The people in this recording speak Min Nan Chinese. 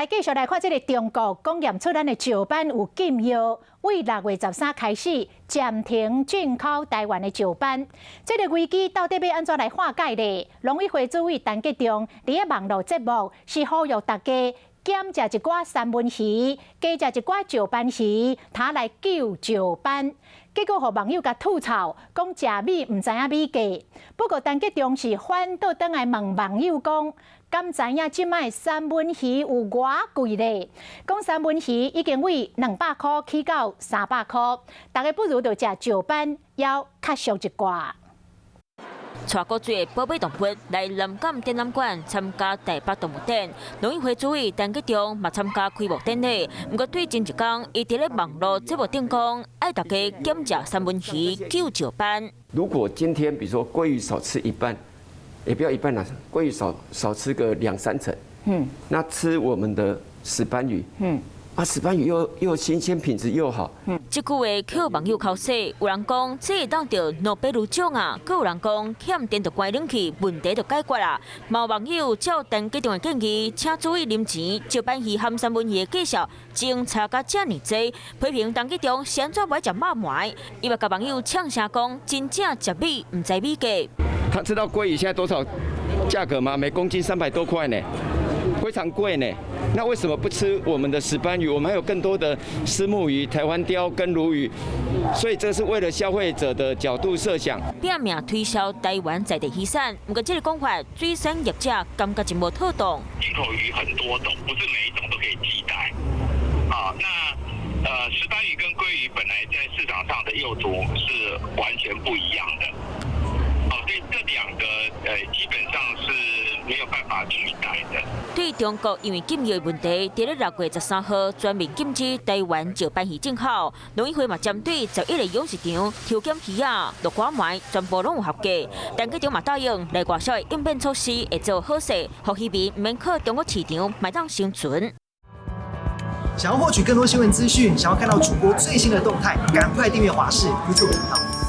來繼續來看這个中國講驗出咱的石斑有禁藥，對6月13開始暫停進口台灣的石斑。這个危機到底欲按怎來化解呢？農委會主委陳吉仲佇咧網路節目是呼籲大家減食一寡三文魚，加食一寡石斑魚，通來救石斑。結果予網友共吐槽，講食米毋知影米價。不過陳吉仲是反倒轉來問網友講，敢知影這擺三文魚有偌貴咧？講三文魚已經對200箍起到300箍，大家不如就食石斑，猶較俗一寡。帶國最寶貝動物來南港展覽館參加台北動物展，農委會主委陳吉仲嘛參加開幕典禮。毋過對前一工，伊佇咧網路節目頂講，愛大家減食三文魚救石斑。如果今天比如說鮭魚少吃一半，也不要一半啦，鮭魚少少吃個兩三成，那吃我們的石斑魚，啊，石斑魚又新鮮，品質又好。這句話予網友口水，有人講這會當得諾貝爾獎啊，閣有人講欠電就關冷氣，問題就解決啦。嘛有網友照陳吉仲的建議，請主委啉錢，石斑魚和三文魚的價數相差甲遮爾濟，批評陳吉仲是按怎無愛食肉糜？伊嘛共網友嗆聲講，真正食米毋知米價。他知道鮭魚現在多少價格嗎？每公斤300多塊呢，非常貴呢。那為什麼不吃我們的石斑魚？我們還有更多的虱目魚、台灣鯛跟鱸魚，所以這是為了消費者的角度設想。拼命推銷台灣在地魚產，毋過這个講法，水產業者感覺真無妥當。進口魚很多種，不是每一種都可以替代。啊，那石斑魚跟鮭魚本來在市場上的用途是完全不一樣的。哦，所以這兩個基本上是沒有辦法取代的。對中國因為禁藥問題，佇咧6月13號全面禁止台灣石斑魚進口。農委會嘛針對11個養殖場抽檢魚仔、落瓜糜，全部攏有合格。陳吉仲嘛答應來外銷的應變措施會做好勢，予漁民毋免靠中國市場嘛會當生存。想要獲取更多新聞資訊，想要看到主播最新的動態，趕快訂閱華視 YouTube 頻道。